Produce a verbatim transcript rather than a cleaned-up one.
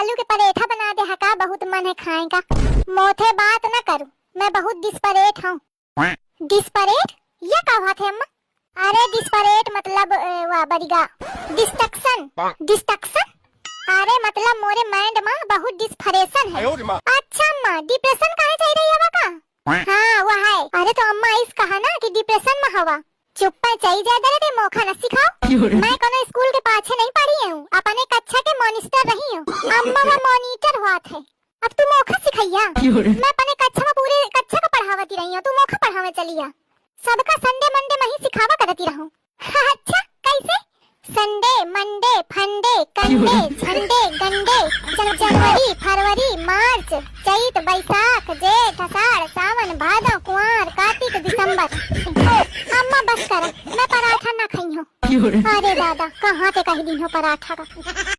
आलू के परेठा बना दे हका, बहुत मन है खाए का। मोथे बात न करू, मैं बहुत डिस्परेट हूँ। डिस्परेट? ये का बात है अम्मा? अरे डिस्परेट मतलब, ए, वा बरिगा, डिस्ट्रक्शन। डिस्ट्रक्शन? अरे मतलब मोरे माइंड मा बहुत डिस्परेशन है। अच्छा अम्मा, डिप्रेशन काहे चाहिए रही हवा का? हाँ, वो है। अरे तो अम्मा इस कहा ना कि डिप्रेशन मा हवा। चुप्पे चई जा दे रे, मोखा न सिखाओ। मैं कोनो स्कूल के पाछे नहीं पढ़ी हूँ, अपने कक्षा के मॉनिस्टर रही हूँ। अम्मा वो मॉनिटर हुआ थे। अब तू मोखा सिखैया? मैं अपने कक्षा मा पूरे कक्षा का पढ़ावती रही हूँ, तू मोखा पढ़ावे चलिया। सबका संडे मंडे मा ही सिखावा करती रहूँ। अच्छा, कैसे? संडे, मंडे, फंडे, कंडे, झंडे, गंडे, जन-, जनवरी, फरवरी, मार्च, चैत, बैसाख, जेठ, आषाढ़, सावन, भादो, कुआर, कार्तिक, दिसंबर। अम्मा बस कर, मैं पराठा ना खाई हूँ। अरे दादा, कहाँ से कह दी हो पराठा का?